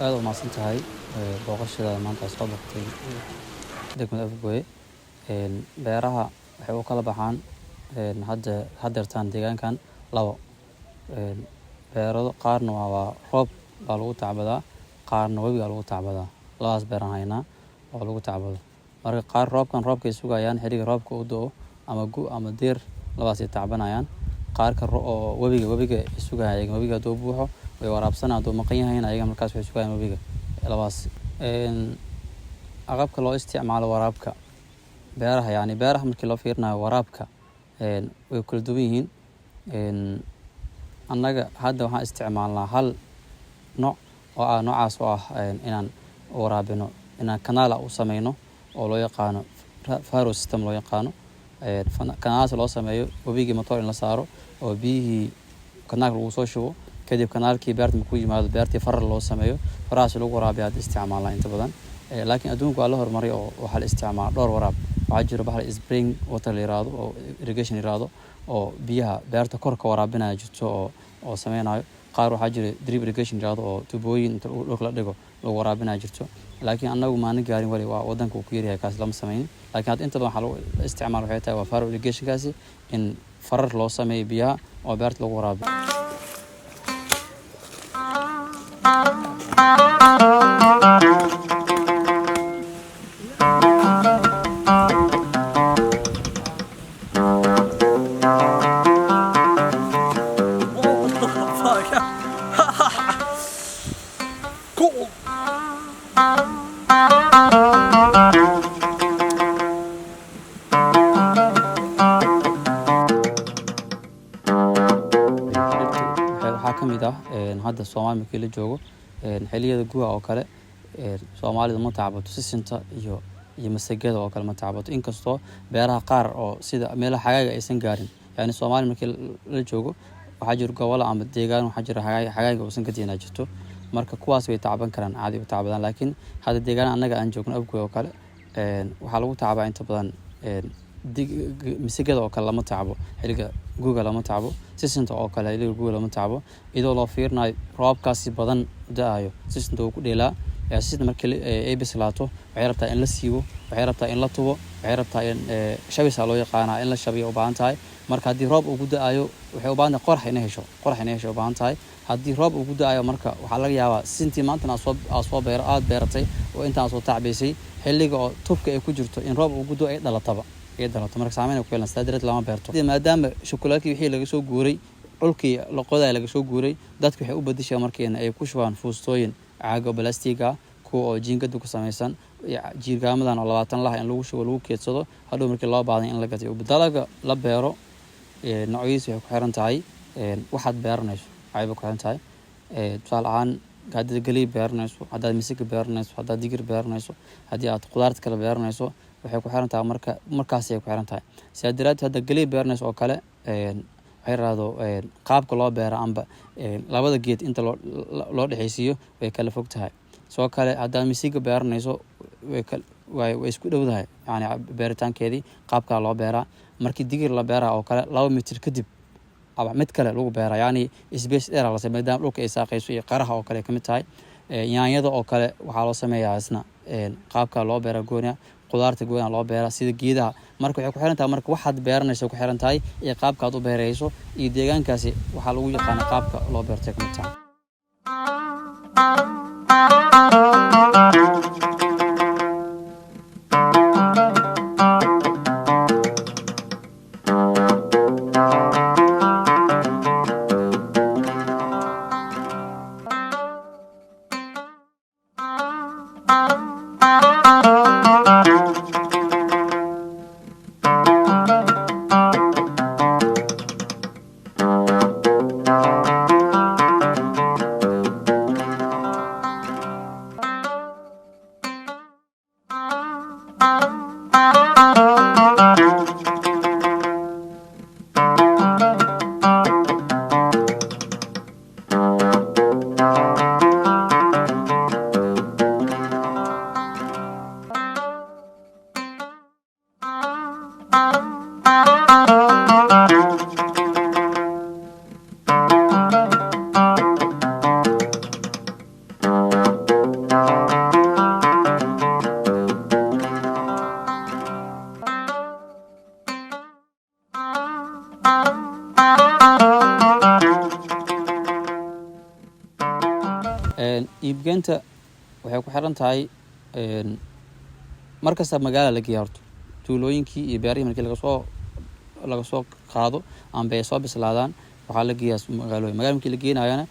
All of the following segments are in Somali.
Aad u mahadsan tahay booqashada maanta soo boqotay degmada Afgoye. Beeraha waxay u kala baxaan hadda hadeertaan deegaankan labo beerado. Qaarna waa roob baa lagu tacbadaa, qaarna webigaa lagu tacbadaa. Labadaas beeraan haynaa oo lagu tacbado. Marka qaar roobkan roobkay sugayaan, xilliga roobka u da'o ama gu ama diir, labadaasay tacbanayaan. Qaarka oo webiga ay sugayaan, ayaga webiga hadduu buuxo way waraabsanayaan, hadduu maqan yahayna ayaga markaas waxay sugayaan webiga. Labadaas agabka loo isticmaalo waraabka beeraha, yacni beeraha markii loo fiirinayo waraabka, way kala duwan yihiin. Annaga hadda waxaan isticmaalnaa hal nooc oo ah noocaas oo ah inaan waraabino, inaan kanaal u sameyno oo loo yaqaano furrow system loo yaqaano. Kanaalkaas loo sameeyo webigii matoor in la saaro oo biyihii kanaalka lagu soo shubo, kadib kanaalkii beerta markuu yimaado beertii farar loo sameeyo, farahaas lagu waraabiyo hadda isticmaalnaa inta badan. Laakiin adduunka waa la horumaray oo waxaa la isticmaalaa dhowr waraab. Waxaa jiro bahal spring water la yiraahdo oo irrigation la yiraahdo oo biyaha beerta kor ka waraabinaya jirto oo sameynayo. Qaar waxaa jira drip irrigation yiraahdo oo tubooyin inta dhulka la dhigo lagu waraabinaya jirto. Laakiin annagu maanan gaarin wali, waa wadanka uu ku yaryahay kaas, lama sameynin. Laakiin hadda inta badan waxaa lagu isticmaalo waxay tahay waa furrow irrigationkaasi, in farar loo sameeyo biyaha oo beerta lagu waraabiyo. What the fuck? Cool. Dhirtu waxaa ka mid ah hadda Soomaali markii la joogo, xilliyada gu'ga oo kale, Soomaalida ma tacbato sisinta iyo masagada oo kale ma tacbato, inkastoo beeraha qaar oo sida meelaha xagaaga aysan gaarin. Yacni Soomaali markii la joogo waxaa jiro gobollo ama deegaan waxaa jira xagaaga uusan ka diinaa jirto. Marka kuwaas way tacban karaan, caadi u tacbadaan. Laakiin hadda deegaan annaga aan joogno, Afgoye oo kale, waxaa lagu tacbaa inta badan masagada oo kale lama tacbo xilliga gu'ga, lama tacbo sisinta oo kale xilliga gu'ga lama tacbo, iyadoo loo fiirinayo roobkaasi badan da'ayo sisinta wuu ku dheelaa. Sisinta markii ay bislaato waxay rabtaa in la siibo, waxay rabtaa in la tubo, waxay rabtaa in shabisa loo yaqaanaa, in la shabiyo u baahan tahay. Marka haddii roob uu ku da'ayo waxay u baahan tahay qorax inay hesho, qorax inay hesho u baahan tahay. Haddii roob uu ku da'ayo marka waxaa laga yaabaa sisintii maantana aad soo beer aad beeratay oo intaan aad soo tacbaysay, xilliga oo tubka ay ku jirto in roob uu ku da'o ay dhalataba, ay dhalato. Marka saameyn ay ku yeelan, sidaa darteed lama beerto. Maadaama shukulaatkii wixii laga soo guuray, dhulkii la qodaay laga soo guuray, dadku waxay u bedeshaa markiina ay ku shubaan fuustooyin caago balastiig ah, kuwa oo jiingada ku samaysan, jiirgaamadan oo 20 laha in lagu shubo, lagu keedsado, hadhow markii loo baahday in la gatay. Dalaga la beero noocyadiisa waxay ku xiran tahay waxaad beeranayso, waxayba ku xiran tahay. Tusaale ahaan, haddaad galey beeranayso, haddaad misiga beeranayso, haddaad digir beeranayso, haddii aad khudaarta kale beeranayso, waxay ku xiran tahay marka markaasi ay ku xiran tahay. Sidaa daraaddeed hadda galey beeranayso oo kale, waxay raado qaabka loo beero amba labada geed inta loo dhexaysiiyo way kala fog tahay. Sidoo kale haddaad misiga beeranayso way isku dhowdahay, yacni beeritaankeedii qaabkaa loo beeraa. Markii digir la beeraa oo kale 2 mitir kadib aba mid kale lagu beeraa, yacni space dheer la sameeyaa maadaama dhulka ay saaqayso iyo qaraha oo kale ay kamid tahay. Yaanyada oo kale waxaa loo sameeyaa isna qaabka loo beeraa gooniya, khudaarta gooniya loo beeraa sida geedaha. Marka waxay ku xiran tahay marka waxaad beeranayso ku xiran tahay iyo qaabka aad u beerayso iyo deegaankaasi waxaa lagu yaqaana qaabka loo beertay kamid tahay. Iibgeynta waxay ku xiran tahay mar kasta magaala la geeya. Horto tuulooyinkii iyo beerihii markii lagasoo qaado amba ay soo bislaadaan, waxaa la geeyaa magaalooyin. Magala markii la geenayana,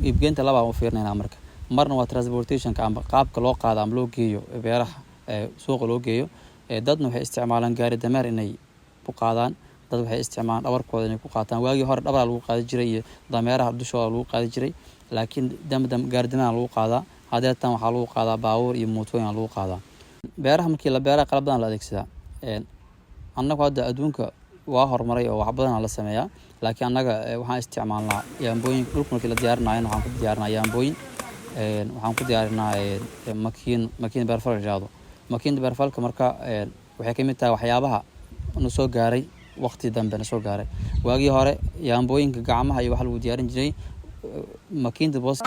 iibgeynta labaa u fiirinaynaa. Marka marna waa transportationka amba qaabka loo qaado ama loo geeyo beeraha, suuqa loo geeyo. Dadna waxay isticmaalaan gaari dameer inay ku qaadaan, dad waxay isticmaalaan dhabarkooda inay ku qaataan. Waagii hore dhabaraa lagu qaadi jiray iyo dameeraha dushooda lagu qaadi jiray, laakiin damdam gaari dameer lagu qaadaa. Hadeertan waxaa lagu qaadaa baabuur iyo mootooyin lagu qaadaa. Beeraha markii la beeraha, qalab badan la adeegsadaa. Annagu hadda adduunka waa horumaray oo wax badanaa la sameeyaa, laakiin annaga waxaan isticmaalnaa yaambooyin. Dhulka markii la diyaarinaayo waxaan ku diyaarinaa yaambooyin, waxaan ku diyaarinaa makiin, makiin beerfal la yidhaahdo. Makiinta beerfalka marka waxay kamid tahay waxyaabaha na soo gaaray waqti dambe, na soo gaaray. Waagii hore yaambooyinka gacmaha iyo waxa lagu diyaarin jiray makiinta boos.